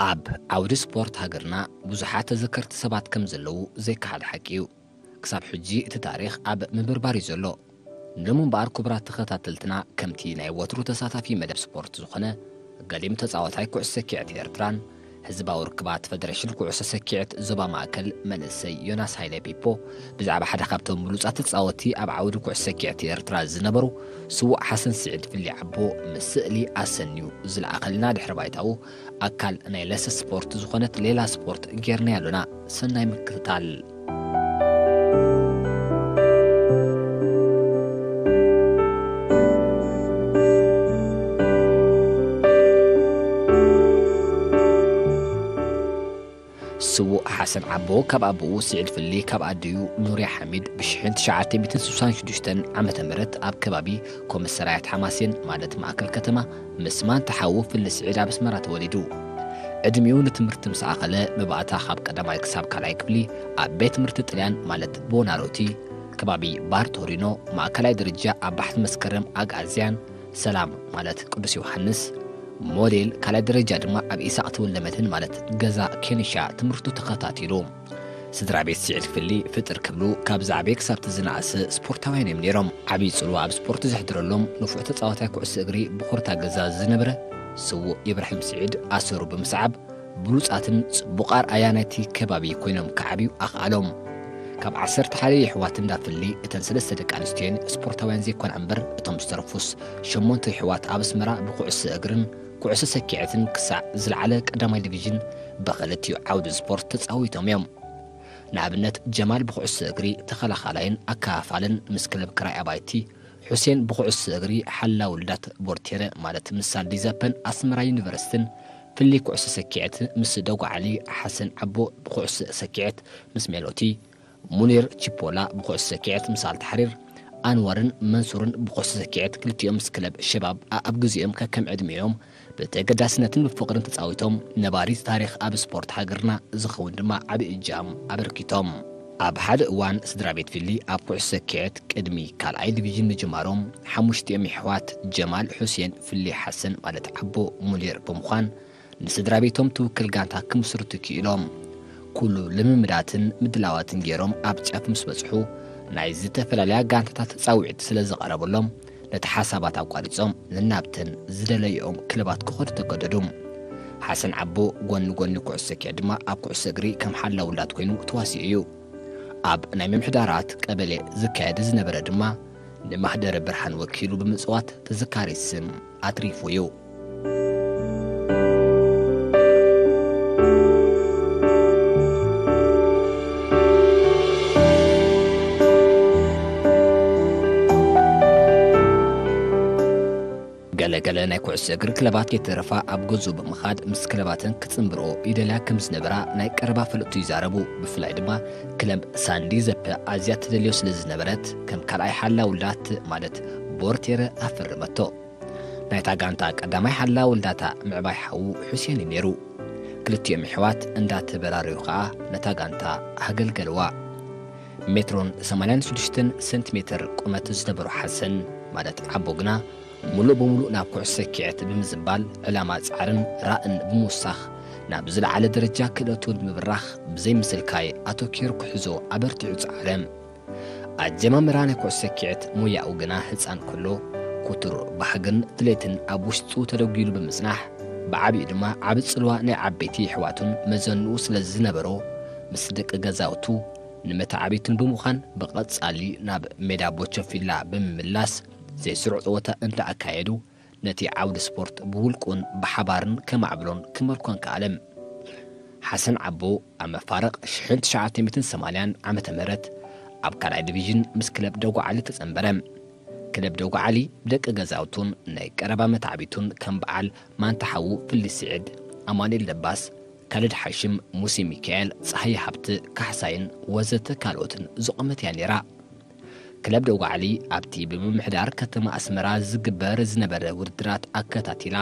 ኣብ ዓውዲ ስፖርት ሃገርና ብዙሓት ተዘከርቲ ሰባት ከም ዘለዉ ዘይከሓድ ሓቂ እዩ። ክሳብ ሕጂ እቲ ታሪኽ ኣብ ምብርባር እዩ ዘሎ። ሎም እምበኣር ክቡራት ተኸታተልትና፣ ከምቲ ናይ ወትሩ ተሳታፊ መደብ ስፖርት ዝኾነ ገሊም ተጻዋታይ ኩዕሶ ሰኪዐት ኤርትራን ህዝባዊ ርክባት ፈደሬሽን ኩዕሶ ሰኪዐት ዞባ ማእከል መንእሰይ ዮናስ ሃይለ ፒፖ ብዛዕባ ሓደ ካብቶም ብሉጻት ተጻወቲ ኣብ ዓውዲ ኩዕሶ ሰኪዐት ኤርትራ ዝነበሩ ስዉእ ሓሰን ስዒድ ፍሊ ዓቦ ምስ ስእሊ ኣሰንዩ ዝለኣኸልና ድሕሪ ባይታኡ ኣካል ናይ ለሰ ስፖርት ዝኾነት ሌላ ስፖርት ጌርናዮ ኣሎና። ሰናይ ምክትታል። ስዉእ ሓሰን ዓቦ ካብ ኣቦኡ ስዒድ ፍሊ ካብ ኣዲኡ ኑርያ ሓሚድ ብሽሕን ትሽዓተ ሚእትን ስሳን ሽዱሽተን ዓመተ ምህረት ኣብ ከባቢ ኮመሰራያት ሓማሴን ማለት ማእከል ከተማ ምስ ማንታ ሓዉ ፍሊ ስዒድ ኣብ ኣስመራ ተወሊዱ። ዕድሚኡ ንትምህርቲ ምስ ኣኸለ መባእታ ካብ ቀዳማይ ክሳብ ካልኣይ ክፍሊ ኣብ ቤት ትምህርቲ ጥልያን ማለት ቦናሮቲ ከባቢ ባርቶሪኖ ማእከላይ ደረጃ ኣብ ባሕቲ መስከረም ኣግኣዝያን ሰላም ማለት ቅዱስ ዮሃንስ ሞዴል ካልኣይ ደረጃ ድማ ኣብ ኢሳቕ ተወልደ መድህን ማለት ገዛ ኬንሻ ትምህርቱ ተኸታቲሉ። ስድራ ቤት ስዒድ ፍሊ ፍጥር ክብሉ ካብ ዝዓበየ ክሳብ ዝነኣሰ ስፖርታውያን እዮም ነይሮም። ዓብዪ ጽልዋ ኣብ ስፖርት ዘሕድረሎም ንፉዕ ተጻዋታይ ኩዕሶ እግሪ ብኹርታ ገዛ ዝነበረ ስዉእ ኢብራሂም ስዒድ ኣሰሩ ብምስዓብ ብሉጻትን ጽቡቕ ኣርኣያ ናይቲ ከባቢ ኮይኖም ክዓብዩ ኣኽኣሎም። ካብ ዓሰርተ ሓደ የሕዋት እንዳ ፍሊ እተን ሰለስተ ደቂ ኣንስትዮን ስፖርታውያን ዘይኮና እምበር እቶም ዝተረፉስ ሸሞንተ የሕዋት ኣብ ኣስመራ ብኩዕሶ እግርን ኩዕሶ ሰኪዐትን ክሳዕ ዝለዓለ ቀዳማይ ዲቪዥን ብኽልቲኡ ዓውዲ ስፖርት ተጻዊቶም እዮም። ንኣብነት ጀማል ብኩዕሶ እግሪ ተኸላኻላይን ኣከፋፋልን ምስ ክለብ ክራይ ኣባይቲ፣ ሑሴን ብኩዕሶ እግሪ ሓላ ውልዳት ቦርቴረ ማለት ምስ ሳንዲዘፐን ኣስመራ ዩኒቨርሲቲን ፍሊ ኩዕሶ ሰኪዐት ምስ ደጉዓሊ ሓሰን ዓቦ ብኩዕሶ ሰኪዐት ምስ ሜሎቲ ሙኒር ቺፖላ ብኩዕሶ ሰኪዐት ምስ ኣልታሕሪር ኣንዋርን መንሱርን ብኩዕሶ ሰኪዐት ክልቲኦም ምስ ክለብ ሸባብ ኣብ ግዜኦም ከከም ዕድሚኦም ብተገዳስነትን ብፍቕርን ተጻዊቶም ነባሪ ታሪኽ ኣብ ስፖርት ሃገርና ዝኸውን ድማ ዓቢ እጃም ኣበርኪቶም። ኣብ ሓደ እዋን ስድራ ቤት ፊሊ ኣብ ኩዕሶ ሰኪዐት ቅድሚ ካልኣይ ዲቪዥን ምጅማሮም ሓሙሽቲኦም የሕዋት ጀማል ሑሴን ፍሊ ሓሰን ማለት ዓቦ ሙኒር ብምዃን ንስድራ ቤቶም ትውክል ጋንታ ክምስርቱ ክኢሎም። ኩሉ ልምምዳትን ምድላዋትን ገይሮም ኣብ ጫፍ ምስ በጽሑ ናይ ዝተፈላለያ ጋንታታት ጻውዒት ስለ ዝቐረበሎም ነቲ ሓሳባት ኣቋሪጾም ንናብተን ዝደለይኦም ክለባት ክኸዱ ተገደዱ። ሓሰን ዓቦ ጎኒ ጎኒ ኩዕሶ ሰኪዐት ድማ ኣብ ኩዕሶ እግሪ ከም ሓላ ውላድ ኮይኑ ተዋሲኡ እዩ። ኣብ ናይ ምምሕዳራት ቀበሌ ዝካየድ ዝነበረ ድማ ንማህደረ ብርሃን ወኪሉ ብምጽዋት ተዘካሪ ስም ኣትሪፉ እዩ። ገለ ገለ ናይ ኩዕሶ እግሪ ክለባት ከይተረፋ ኣብ ገዝኡ ብምኻድ ምስ ክለባተን ክጽንብርኦ ይደልያ ከም ዝነበራ ናይ ቀረባ ፈለጥቱ ይዛረቡ። ብፍላይ ድማ ክለብ ሳንዲ ዘፐ ኣዝያ ትደልዮ ስለ ዝነበረት ከም ካልኣይ ሓላ ውልዳት ማለት ቦርቴረ ኣፈረመቶ። ናይታ ጋንታ ቀዳማይ ሓላ ውልዳታ ምዕባይ ሓዉ ሑሴን እዩ ነይሩ። ክልቲኦም ኣሕዋት እንዳተበራረዩ ኸኣ ነታ ጋንታ ኣገልገልዋ። ሜትሮን ሰማንያን ሽዱሽተን ሰንቲሜተር ቁመት ዝነበሮ ሓሰን ማለት ዓቦ ግና ሙሉእ ብሙሉእ ናብ ኩዕሶ ሰኪዐት ብምዝንባል ዕላማ ጻዕርን ራእን ብምውሳኽ ናብ ዝለዓለ ደረጃ ክእለቱ ንምብራኽ ብዘይ ምስልካይ ኣተኪሩ ክሕዞ ኣበርቲዑ ጸዓረ። ኣጀማምራ ናይ ኩዕሶ ሰኪዐት ሞያኡ ግና ህጻን ከሎ ኩቱር ባህግን ድሌትን ኣብ ውሽጡ ተደጒሉ ብምጽናሕ ብዓቢኡ ድማ ዓቢ ጽልዋ ናይ ዓበይቲ ኣሕዋቱን መዘንኡ ስለ ዝነበሮ ምስ ደቂ ገዛውቱ ንመተዓቢቱን ብምዃን ብቐጻሊ ናብ ሜዳ ቦቸፊላ ብምምላስ ዘይስሩዕ ጸወታ እንዳኣካየዱ ነቲ ዓውዲ ስፖርት ብውልቁን ብሓባርን ከማዕብሎን ክመርኮን ከኣለ። ሓሰን ዓቦ ኣብ መፋርቕ ሽሕን ትሽዓተ ሚእትን ሰማንያን ዓመተ ምህረት ኣብ ካልኣይ ዲቪዥን ምስ ክለብ ደጉዓሊ ተጸንበረ። ክለብ ደጉዓሊ ብደቂ ገዛውቱን ናይ ቀረባ መታዕቢቱን ከም በዓል ማንታ ሓዉ ፍሊ ስዒድ፣ ኣማኑኤል ደባስ፣ ካልድ ሓሽም፣ ሙሴ ሚካኤል፣ ጸሃየ ሃብተ፣ ካሕሳይን ወዘተ ካልኦትን ዝቖመት እያ ነይራ። ክለብ ደጉዓሊ ኣብቲ ብምምሕዳር ከተማ ኣስመራ ዝግበር ዝነበረ ውድድራት ኣከታቲላ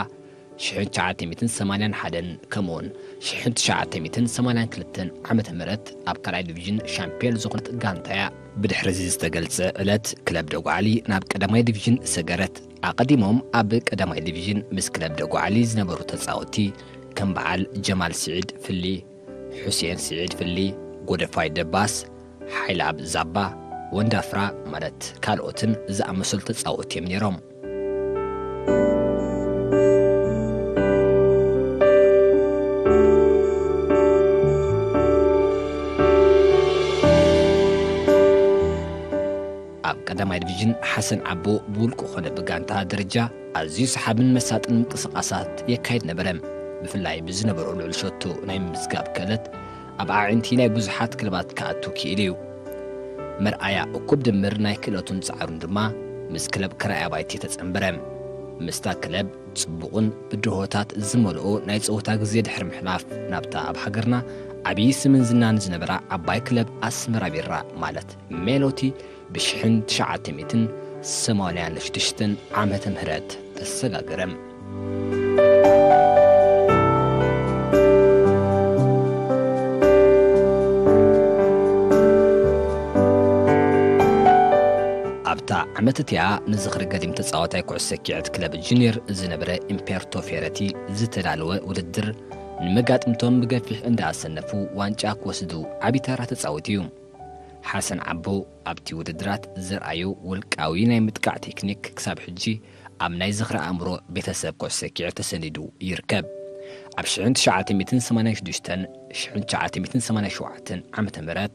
ሽሕን ትሽዓተ ሚእትን ሰማንያን ሓደን ከምኡውን ሽሕን ትሽዓተ ሚእትን ሰማንያን ክልተን ዓመተ ምህረት ኣብ ካልኣይ ዲቪዥን ሻምፒዮን ዝኾነት ጋንታ እያ። ብድሕሪ እዚ ዝተገልጸ ዕለት ክለብ ደጉዓሊ ናብ ቀዳማይ ዲቪዥን ሰገረት። ኣቐዲሞም ኣብ ቀዳማይ ዲቪዥን ምስ ክለብ ደጉዓሊ ዝነበሩ ተጻወትቲ ከም በዓል ጀማል ስዒድ ፍሊ፣ ሑሴን ስዒድ ፍሊ፣ ጎደፋይ ደባስ፣ ሓይለኣብ ዛባ፣ ወንዳፍራ ማለት ካልኦትን ዝኣመሰሉ ተጻወትቲ እዮም ነይሮም። ኣብ ቀዳማይ ዲቪዥን ሓሰን ዓቦ ብውልቁ ኮነ ብጋንታ ደረጃ ኣዝዩ ሰሓብን መሳጥን ምንቅስቓሳት የካይድ ነበረ። ብፍላይ ብዝነበሮ ልዑል ሸቶ ናይ ምምዝጋብ ክእለት ኣብ ኣዒንቲ ናይ ብዙሓት ክለባት ክኣቱ ክኢሉ እዩ። መርኣያ እኩብ ድምር ናይ ክእለቱን ጻዕሩን ድማ ምስ ክለብ ከራይ ኣባይቲ ተጸንበረ። ምስታ ክለብ ጽቡቕን ብድሆታት ዝመልኦ ናይ ጸወታ ግዜ ድሕሪ ምሕላፍ ናብታ ኣብ ሃገርና ዓብዪ ስምን ዝናን ዝነበራ ዓባይ ክለብ ኣስመራ ቢራ ማለት ሜሎቲ ብሽሕን ትሽዓተ ሚእትን ሰማንያን ሽዱሽተን ዓመተ ምህረት ተሰጋገረ። ኣብታ ዓመት እቲኣ ንዝኽሪ ገዲም ተጻዋታይ ኩዕሶ ሰኪዐት ክለብ ጁኒየር ዝነበረ ኢምፔርቶ ፌረቲ ዝተዳለወ ውድድር ንመጋጥምቶም ብገፊሕ እንዳኣሰነፉ ዋንጫ ክወስዱ ዓቢ ተራ ተጻዊቱ እዩ። ሓሰን ዓቦ ኣብቲ ውድድራት ዘርኣዮ ውልቃዊ ናይ ምጥቃዕ ቴክኒክ ክሳብ ሕጂ ኣብ ናይ ዝኽሪ ኣእምሮ ቤተሰብ ኩዕሶ ሰኪዐት ተሰኒዱ ይርከብ። ኣብ ሽሕን ትሽዓተ ሚእትን ሰማንያን ሽዱሽተን ሽሕን ትሽዓተ ሚእትን ሰማንያን ሸውዓተን ዓመተ ምህረት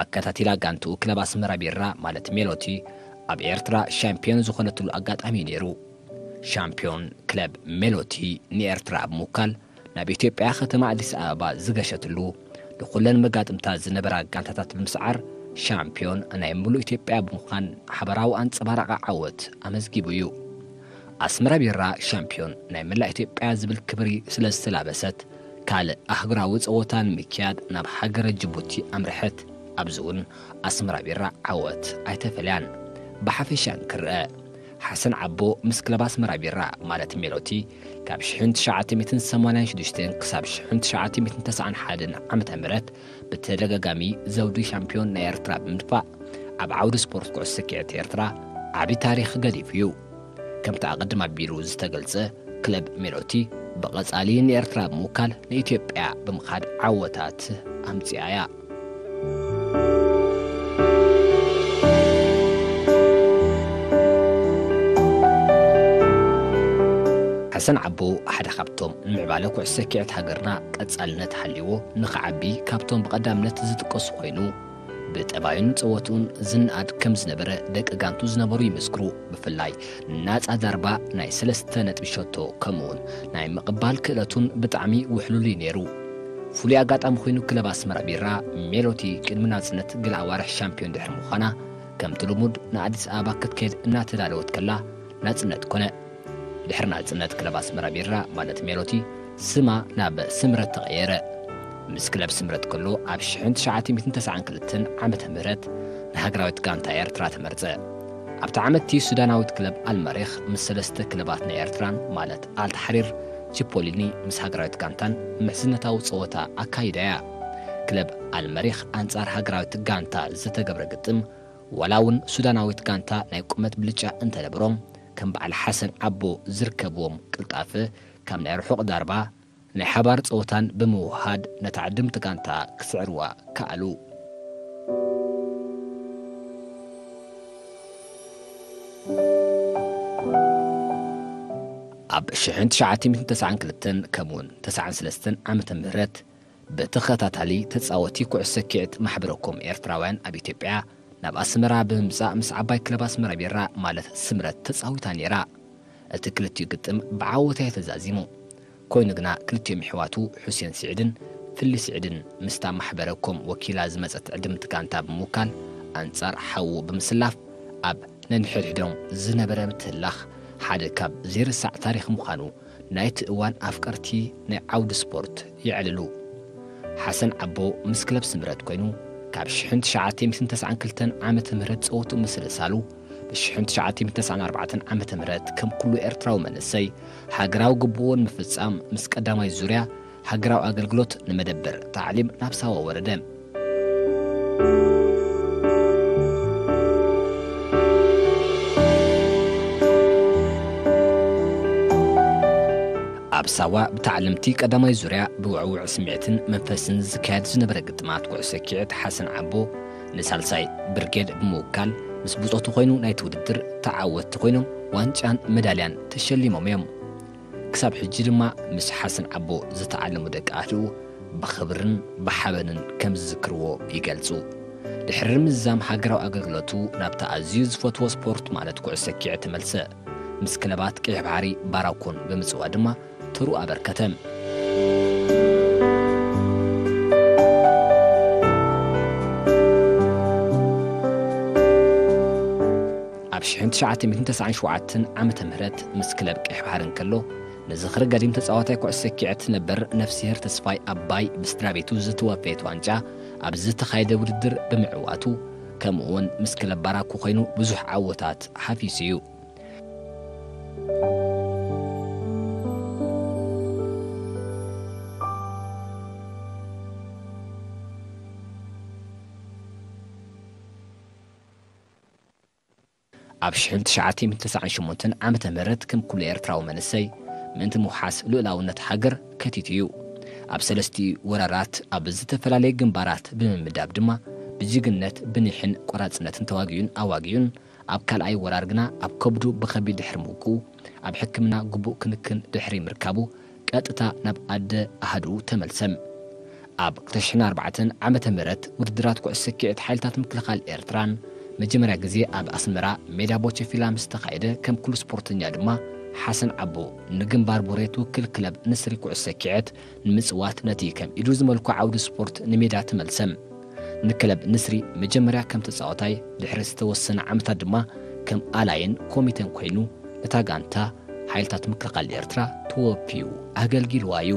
ኣከታቲላ ጋንትኡ ክለብ ኣስመራ ቢራ ማለት ሜሎቲ ኣብ ኤርትራ ሻምፒዮን ዝኾነትሉ ኣጋጣሚ እዩ ነይሩ። ሻምፒዮን ክለብ ሜሎቲ ንኤርትራ ኣብ ምውካል ናብ ኢትዮጵያ ከተማ ኣዲስ ኣበባ ዝገሸትሉ ንኹለን መጋጥምታ ዝነበራ ጋንታታት ብምስዓር ሻምፒዮን ናይ ምሉእ ኢትዮጵያ ብምዃን ሓበራዊ ኣንጸባራቒ ዓወት ኣመዝጊቡ እዩ። ኣስመራ ቢራ ሻምፒዮን ናይ መላእ ኢትዮጵያ ዝብል ክብሪ ስለ ዝተላበሰት ካልእ ኣህጉራዊ ጸወታ ንምክያድ ናብ ሃገረ ጅቡቲ ኣምርሐት። ኣብዚ እውን ኣስመራ ቢራ ዓወት ኣይተፈልያን። ብሓፈሻ እንክርአ ሓሰን ዓቦ ምስ ክለብ ኣስመራ ቢራ ማለት ሜሎቲ ካብ ሽሕን ትሽዓተ ሚእትን ሰማንያን ሽዱሽተን ክሳብ ሽሕን ትሽዓተ ሚእትን ተስዓን ሓደን ዓመተ ምህረት ብተደጋጋሚ ዘውዲ ሻምፒዮን ናይ ኤርትራ ብምድፋእ ኣብ ዓውዲ ስፖርት ኩዕሶ ሰኪዐት ኤርትራ ዓቢ ታሪኽ ገዲፉ እዩ። ከምቲ ኣቐድም ኣቢሉ ዝተገልጸ ክለብ ሜሎቲ ብቐጻሊ ንኤርትራ ብምውካል ንኢትዮጵያ ብምኻድ ዓወታት ኣምጺኣ እያ። ሓሰን ዓቦ ሓደ ካብቶም ንምዕባለ ኩዕሶ ሰኪዐት ሃገርና ቀጻልነት ሃልይዎ ንኽዓቢ ካብቶም ብቐዳምነት ዝጥቀሱ ኮይኑ፣ ብጠባዩን ጸወትኡን ዝነኣድ ከም ዝነበረ ደቂ ጋንቱ ዝነበሩ ይምስክሩ። ብፍላይ ናጻ ዳርባ ናይ ሰለስተ ነጥቢ ሸቶ ከምኡውን ናይ ምቕባል ክእለቱን ብጣዕሚ ውሕሉል እዩ ነይሩ። ፍሉይ ኣጋጣሚ ኮይኑ ክለብ ኣስመራ ቢራ ሜሎቲ ቅድሚ ናጽነት ገለ ኣዋርሕ ሻምፒዮን ድሕሪ ምዃና ከምቲ ልሙድ ንኣዲስ ኣበባ ክትከይድ እናተዳለወት ከላ ናጽነት ኮነ። ድሕሪ ናጽነት ክለብ ኣስመራ ቢራ ማለት ሜሎቲ ስማ ናብ ስምረት ተቐየረ። ምስ ክለብ ስምረት ከሎ ኣብ ሽሕን ትሽዓተ ሚእትን ተስዓን ክልተን ዓመተ ምህረት ንሃገራዊት ጋንታ ኤርትራ ተመርጸ። ኣብቲ ዓመት እቲ ሱዳናዊት ክለብ ኣልመሪኽ ምስ ሰለስተ ክለባት ናይ ኤርትራን ማለት ኣልታሕሪር፣ ቺፖሊኒ ምስ ሃገራዊት ጋንታን ምሕዝነታዊ ጸወታ ኣካይዳ እያ። ክለብ ኣልመሪኽ ኣንጻር ሃገራዊት ጋንታ ዝተገብረ ግጥም ዋላ እውን ሱዳናዊት ጋንታ ናይ ቁመት ብልጫ እንተነበሮም ከም በዓል ሓሰን ዓቦ ዝርከብዎም ቅልጣፈ ካብ ናይ ርሑቕ ዳርባ ናይ ሓባር ጸወታን ብምውሃድ ነታ ዕድምቲ ጋንታ ክስዕርዋ ከኣሉ። ኣብ ሽሕን ትሽዓተ ሚእትን ተስዓን ክልተን ከምኡውን ተስዓን ሰለስተን ዓመተ ምህረት ብተኸታታሊ ተጻወቲ ኩዕሶ ሰኪዕት ማሕበረኮም ኤርትራውያን ኣብ ኢትዮጵያ ናብ ኣስመራ ብምምጻእ ምስ ዓባይ ክለብ ኣስመራ ቢራ ማለት ስምረት ተጻዊታ ነይራ። እቲ ክልቲኡ ግጥም ብዓወታ እየ ተዛዚሙ። ኮይኑ ግና ክልቲኦም የሕዋቱ ሑሴን ስዒድን ፍሊ ስዒድን ምስታ ማሕበረኮም ወኪላ ዝመጸት ዕድምቲ ጋንታ ብምውካል ኣንጻር ሓዉ ብምስላፍ ኣብ ነንሕድሕዶም ዝነበረ ምትህላኽ ሓደ ካብ ዘይርሳዕ ታሪኽ ምዃኑ ናይቲ እዋን ኣፍቀርቲ ናይ ዓውዲ ስፖርት የዕልሉ። ሓሰን ዓቦ ምስ ክለብ ስምረት ኮይኑ ካብ ሽሕን ትሽዓተ ሚእትን ተስዓን ክልተን ዓመተ ምህረት ጸወትኡ ምስልሳሉ ብ ሽሕን ትሽዓተ ሚእትን ተስዓን ኣርባዕተን ዓመተ ምህረት ከም ኩሉ ኤርትራዊ መንእሰይ ሃገራዊ ግቡኡ ንምፍጻም ምስ ቀዳማይ ዙርያ ሃገራዊ ኣገልግሎት ንመደበር ታዕሊም ናብ ሳዋ ወረደ። ኣብ ሳዋ ብተዓለምቲ ቀዳማይ ዙርያ ብውዕውዕ ስምዒትን መንፈስን ዝካየድ ዝነበረ ግጥማት ኩዕሶ ኪዕት ሓሰን ዓቦ ንሳልሳይ ብርጌድ ብምውካል ምስ ብጾቱ ኮይኑ ናይቲ ውድድር ተዓወትቲ ኮይኖም ዋንጫን መዳልያን ተሸሊሞም እዮም። ክሳብ ሕጂ ድማ ምስ ሓሰን ዓቦ ዝተዓለሙ ደቂ ኣህድኡ ብኽብርን ብሓበንን ከም ዝዝክርዎ ይገልጹ። ድሕሪ ምዝዛም ሃገራዊ ኣገልግሎቱ ናብታ ኣዝዩ ዝፈትዎ ስፖርት ማለት ኩዕሶ ኪዕት ተመልሰ። ምስ ክለባት ቀይሕ ባሕሪ ባራኮን ብምጽዋ ድማ ተሩ ኣበርከተ። ኣብ ሽሕን ትሽዓተ ሚእትን ተስዓን ሸውዓተን ዓመተ ምህረት ምስ ክለብ ቀይሕ ባሕሪ እንከሎ፣ ንዝኽሪ ገዲም ተጻዋታይ ኩዕሶ ኪዕት ነበር ነፍስሄር ተስፋይ ኣባይ ብስድራ ቤቱ ዝተወፈየት ዋንጫ ኣብ ዝተኻየደ ውድድር ብምዕዋቱ፣ ከምኡ እውን ምስ ክለብ ባራኮ ኮይኑ ብዙሕ ዓወታት ሓፊሱ እዩ። ኣብ ሽሕን ትሽዓተ ሚእትን ተስዓን ሸሞንተን ዓመተ ምህረት ከም ኩሉ ኤርትራዊ መንእሰይ ምእንቲ ምውሓስ ልኡላውነት ሃገር ከቲቱ እዩ። ኣብ ሰለስቲኡ ወራራት ኣብ ዝተፈላለየ ግንባራት ብምምዳብ ድማ ብጅግነት ብኒሕን ቆራጽነትን ተዋጊኡን ኣዋጊኡን፣ ኣብ ካልኣይ ወራር ግና ኣብ ከብዱ ብኸቢድ ድሕሪ ምውግኡ ኣብ ሕክምና ግቡእ ክንክን ድሕሪ ምርካቡ ቀጥታ ናብ ኣደ ኣሃድኡ ተመልሰ። ኣብ ክልተ ሽሕን ኣርባዕተን ዓመተ ምህረት ውድድራት ኩዕሶ ስኪዔት ሓይልታት ምክልኻል ኤርትራን መጀመርያ ግዜ ኣብ ኣስመራ ሜዳ ቦቸፊላ ምስ ተኻየደ፣ ከም ኩሉ ስፖርተኛ ድማ ሓሰን ዓቦ ንግንባር ቡሬ ትውክል ክለብ ንስሪ ኩዕሶ ስኪዔት ንምጽዋት ነቲ ከም ኢዱ ዝመልኮ ዓውዲ ስፖርት ንሜዳ ተመልሰ። ንክለብ ንስሪ መጀመርያ ከም ተጻዋታይ፣ ድሕሪ ዝተወሰነ ዓመታት ድማ ከም ኣላይን ኮሚቴን ኮይኑ ነታ ጋንታ ሓይልታት ምክልኻል ኤርትራ ተወፊዩ ኣገልጊልዋ እዩ።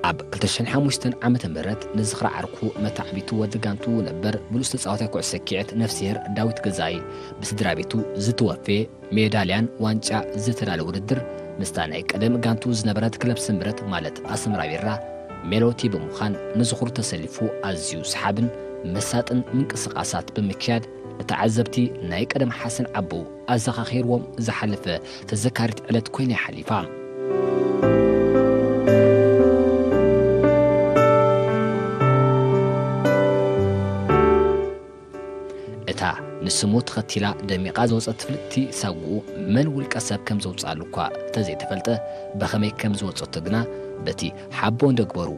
ኣብ ክልተ ሽሕን ሓሙሽተን ዓመተ ምህረት ንዝኽሪ ዓርኩ መታዕቢቱ ወዲ ጋንቱ ነበር ብሉጽ ተጻዋታይ ኩዕሶ ስኪዔት ነፍስሄር ዳዊት ገዛኢ ብስድራ ቤቱ ዝተወፈየ ሜዳልያን ዋንጫ ዝተዳለ ውድድር ምስታ ናይ ቀደም ጋንቱ ዝነበረት ክለብ ስምረት ማለት ኣስመራ ቢራ ሜሎቲ ብምዃን ንዝኽሩ ተሰሊፉ ኣዝዩ ሰሓብን መሳጥን ምንቅስቓሳት ብምክያድ ንተዓዘብቲ ናይ ቀደም ሓሰን ዓቦ ኣዘኻኺርዎም ዝሓለፈ ተዘካሪት ዕለት ኮይና ሓሊፋ። እታ ንስሙ ተኸቲላ ደሚቓ ዝወጸት ፍልጥቲ ሳጉኡ መን ውልቀ ሰብ ከም ዘውጽኣሉ እኳ እንተዘይተፈልጠ፣ ብኸመይ ከም ዝወጸቶ ግና በቲ ሓቦ እንደግበሩ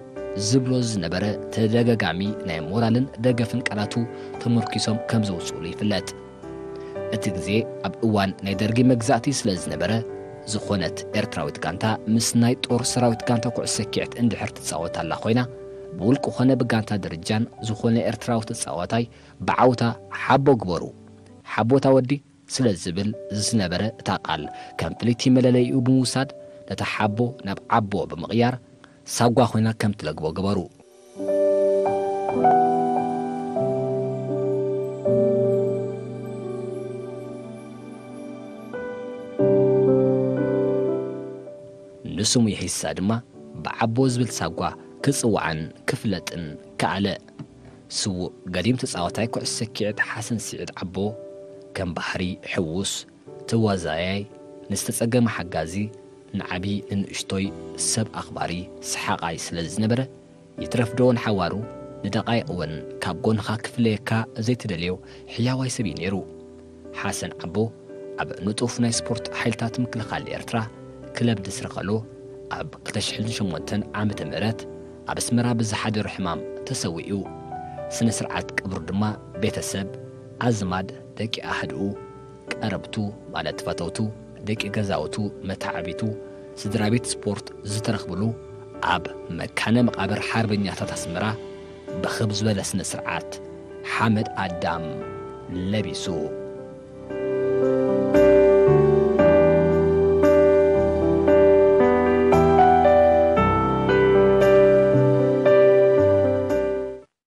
ዝብሎ ዝነበረ ተደጋጋሚ ናይ ሞራልን ደገፍን ቃላቱ ተመርኪሶም ከም ዘውጽኡሉ ይፍለጥ። እቲ ግዜ ኣብ እዋን ናይ ደርጊ መግዛእቲ ስለ ዝነበረ፣ ዝኾነት ኤርትራዊት ጋንታ ምስ ናይ ጦር ሰራዊት ጋንታ ኩዕሶ ስኪዔት እንድሕር ትጻወት ኣላ ኮይና፣ ብውልቂ ኮነ ብጋንታ ደረጃን ዝኾነ ኤርትራዊ ተጻዋታይ ብዓውታ ሓቦ ግበሩ፣ ሓቦታ ወዲ ስለ ዝብል ዝነበረ እታ ቃል ከም ፍልይቲ መለለይኡ ብምውሳድ፣ ነታ ሓቦ ናብ ዓቦ ብምቕያር ሳጓ ኮይና ከም ትለግቦ ግበሩ። ንስሙ ይሒሳ ድማ ብዓቦ ዝብል ሳጓ ክጽዋዕን ክፍለጥን ከኣለ። ስዉእ ገዲም ተጻዋታይ ኩዕሶ ስኪዔት ሓሰን ስዒድ ዓቦ፣ ከም ባህሪ ሕዉስ፣ ተዋዛያይ፣ ንዝተጸገመ ሓጋዚ፣ ንዓቢ ንንእሽቶይ ሰብ ኣኽባሪ፣ ሰሓቓይ ስለ ዝነበረ፣ ይትረፍዶ ንሓዋሩ ንደቓይቕ እውን ካብ ጎንኻ ክፍለየካ ዘይትደልዮ ሕያዋይ ሰብ እዩ ነይሩ። ሓሰን ዓቦ ኣብ ንጡፍ ናይ ስፖርት ሓይልታት ምክልኻል ኤርትራ ክለብ ድስሪ ከሎ፣ ኣብ ክልተ ሽሕን ሸሞንተን ዓመተ ምህረት ኣብ ኣስመራ ብዝሓደሮ ሕማም ተሰዊኡ። ስነ ስርዓት ቀብሩ ድማ ቤተሰብ፣ ኣዝማድ፣ ደቂ ኣህድኡ፣ ቀረብቱ ማለት ፈተውቱ፣ ደቂ ገዛውቱ፣ መተዓቢቱ፣ ስድራ ቤት ስፖርት ዝተረኽብሉ ኣብ መካነ መቓብር ሓርበኛታት ኣስመራ ብኽብ ዝበለ ስነ ስርዓት ሓመድ ኣዳም ለቢሱ